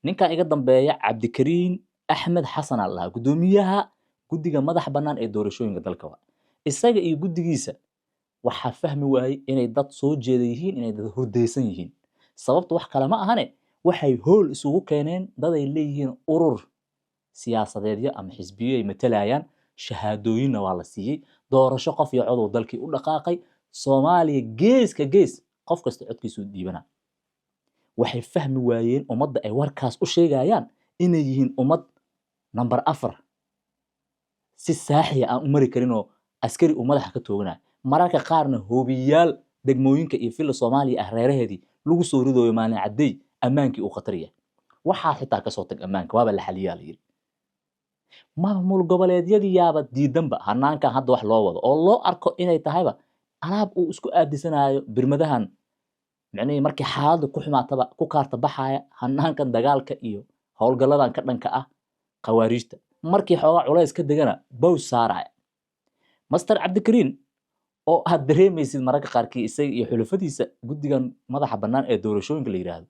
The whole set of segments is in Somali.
Ninkan iga dambeeya, Cabdikariin Axmed Xasan aa lahaa, guddoomiyaha guddiga madaxa bannaan ee doorashooyinka dalka. Waa isaga iyo guddigiisa. Waxaa fahmi waayey inay dad soo jeeda yihiin, inay dad hurdaysan yihiin. Sababta wax kale ma ahane, waxay hool isugu keeneen dad ay leeyihiin urur siyaasadeedyo ama xisbiyo ay matalayaan, shahaadooyinna waa la siiyey. Doorasho qof iyo coduu dalkii u dhaqaaqay. Soomaaliya geeska gees qof kasta codkiisuu dhiibanaa. Waxay fahmi waayeen ummadda ay warkaas u sheegayaan inay yihiin ummad number 4 si saaxiya aan u mari karin oo askari uu madaxa ka tooganayo, mararka qaarna hoobiyaal degmooyinka iyo Villa Soomaaliya ah reeraheedii lagu soo ridooyo maalin caddey, ammaankii uu khatar yahay. Waxaa xitaa kasoo tag ammaanka, waaba la xaliyaa la yidhi. Maamul goboleedyadii yaaba diidanba hanaankan hadda wax loo wado oo loo arko inay tahayba alaab uu isku aadisanayo birmadahan, micnihii markii xaaladda ku xumaataba ku kaarta baxaya hanaankan dagaalka iyo howlgalladan ka dhanka ah khawaariijta, markii xoogaa culays ka degana bows saaraya. Master Cabdikariin oo aad dareemaysid mararka qaarkii isaga iyo xulafadiisa guddigan madaxa bannaan ee doorashooyinka la yidhaahdo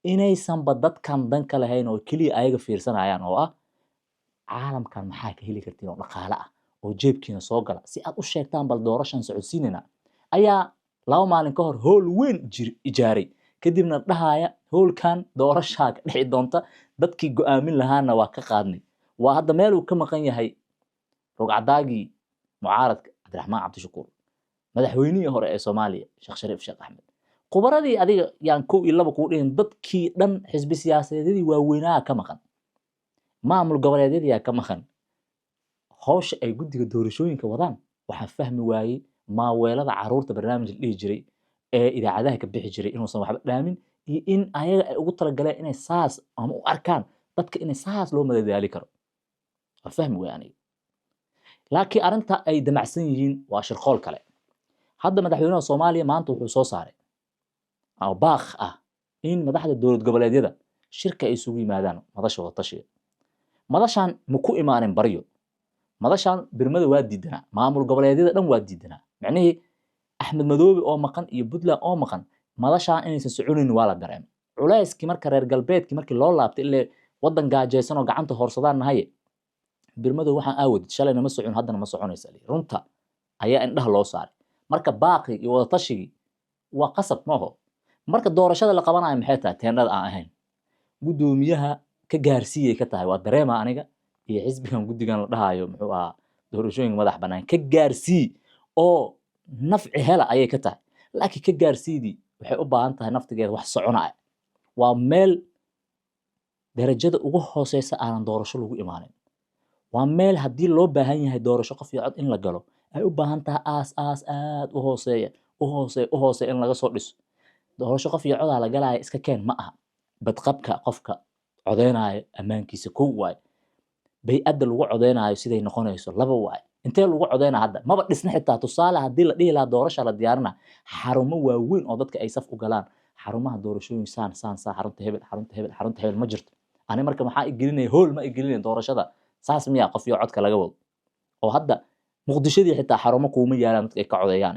inaysanba dadkan dan ka lahayn oo keliya ayaga fiirsanayaan oo ah caalamkan maxaa ka heli kartiin oo dhaqaale ah oo jeebkiina soo gala si aad u sheegtaan bal doorashan socodsiinayna, ayaa 2 maalin ka hor hool weyn ijaaray, kadibna dhahaya hoolkan doorashaa ka dhici doonta, dadkii go'aamin lahaana waa ka qaadnay. Waa hadda meel uu ka maqan yahay rugcadaagii mucaaradka Cabdiraxmaan Cabdishakuur, madaxweynihii hore ee Soomaaliya Sheekh Shariif Sheekh Axmed, khubaradii adiga yaan kow iyo laba kuu dhihin, dadkii dhan, xisbi siyaasadeedyadii waaweynaa ka maqan, maamul goboleedyadii ka maqan. Hawsha ay guddiga doorashooyinka wadaan waxaa fahmi waayey maaweelada caruurta barnaamij la dhihi jiray ee idaacadaha ka bixi jiray inuusan waxba dhaamin iyo in ayaga ay ugu talagaleen inay saas ama u arkaan dadka inay saas loo madadaali karo. Waa fahmi waay aniga. Laakiin arrinta ay damacsan yihiin waa shirqool kale. Hadda madaxweynaha Soomaaliya maanta wuxuu soo saaray oo baaq ah in madaxda dowlad goboleedyada shirka ay isugu yimaadaan madasha wadatashiga. Madashaan ma ku imaanin baryo. Madashaan birmada waa diidanaa, maamul goboleedyada dhan waa diidanaa. Macnihii Axmed Madoobe oo maqan iyo Puntland oo maqan, madashaan inaysan soconayn waa la dareemay. Culayskii marka reer galbeedkii markii loo laabtay, ile waddan gaajaysan oo gacanta hoorsadaan nahaye, birmadu waxaan aawadid shalayna ma socon, haddana ma soconaysa. Runta ayaa indhaha loo saaray. Marka baaqi iyo wadatashigii waa qasab maaho. Marka doorashada la qabanayo maxay tahay teendhada aan ahayn? Guddoomiyaha ka gaarsiiyay ka tahay, waa dareema aniga iyo xisbigan guddigan la dhahayo muxuu ahaa doorashooyinka madax bannaan ka gaarsii oo nafci hela ayay ka tahay. Laakiin ka gaarsiidii waxay u baahan tahay naftigeeda wax soconaya. Waa meel darajada ugu hooseysa aanan doorasho lagu imaanin. Waa meel haddii loo baahan yahay doorasho qof iyo cod in la galo ay u baahan tahay aas aas aad u hooseeya, u hooseeya, u hooseeya in laga soo dhiso. Doorasho qof iyo codaa la galaya iska keen ma aha. Badqabka qofka codeynaayo ammaankiisa kow waaye. Bay-adda lagu codeynaayo siday noqonayso laba waaye. Intee lagu codeynaa hadda maba dhisna. Xitaa tusaale haddii la dhihi lahaa doorasha la diyaarina, xarumo waaweyn oo dadka ay saf u galaan, xarumaha doorashooyin saan saan saan, xarunta hebel, xarunta hebel, xarunta hebel ma jirto. Ani marka maxaa igelinaya? Hool ma igelinaya doorashada? Saas miyaa qof iyo codka laga wado? Oo hadda Muqdishadii xitaa xarumo kuuma yaalaan dadka ay ka codeeyaan.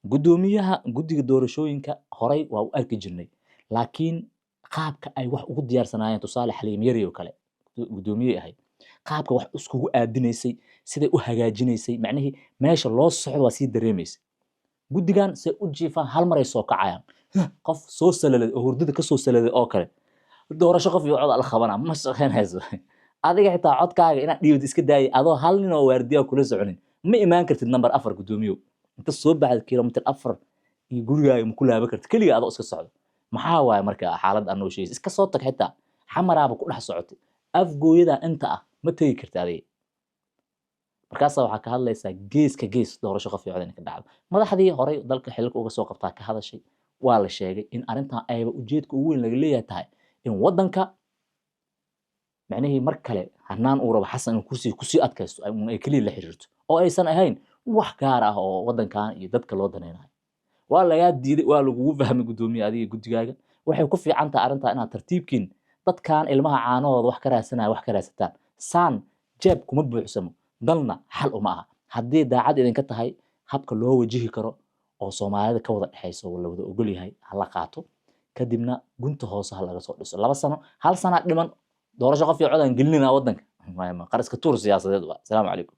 Guddoomiyaha guddiga doorashooyinka horay waa u arki jirnay, laakiin qaabka ay wax ugu diyaarsanaayeen, tusaale Xaliim Yari oo kale guddoomiyey ahayd, qaabka wax iskugu aadinaysay, siday u hagaajinaysay, macnihii meesha loo socdo waa sii dareemaysay. Guddigan say u jiifaan hal maray soo kacayaan, qof soo salalay oo hurdada kasoo saladay oo kale. Doorasho qof iyo cod la qabana ma shaqeynayso. Adiga xitaa codkaaga inaad dhiibad iska daayay, adoo hal nin oo waardiya kula soconin ma imaan kartid number 4. Guddoomiyow, inta soo baxda kilomitir 4 iyo gurigaaga ma ku laaban kartid keliga adoo iska socdo. Maxaa waaye marka xaaladda aan noo sheegaysa? Iska soo tag, xitaa Xamaraaba ku dhex socotay, Afgooyada inta ah ma tegi karti adiga. Markaasaa waxaa ka hadlaysaa geeska gees doorasho qof iyo cod inay ka dhacdo. Madaxdii horay dalka xilalka uga soo qabtaa ka hadashay. Waa la sheegay in arrintan ayba ujeedka ugu weyn laga leeyahay tahay in waddanka macnihii mar kale hanaan uu rabo Xasan inuu kursiga kusii adkaysto ay keliya la xiriirto oo aysan ahayn wax gaar ah oo waddankan iyo dadka loo danaynayo. Waa lagaa diiday, waa lagugu fahmay guddoomiye. Adiga guddigaaga waxay ku fiican tahay arrintaa inaad tartiibkiin dadkan ilmaha caanahooda wax ka raadsanaya wax ka raadsataan. Saan jeeb kuma buuxsamo, dalna xal uma aha. Haddii daacad idinka tahay, habka loo wajihi karo oo Soomaalida ka wada dhexayso oo la wada ogol yahay ha la qaato. Kadibna gunta hoose ha laga soo dhiso. 2 sano, hal sana dhiman, doorasho qof iyo cod aan gelinayna waddanka. Qariska tuur siyaasadeed waa. Asalaamu calaykum.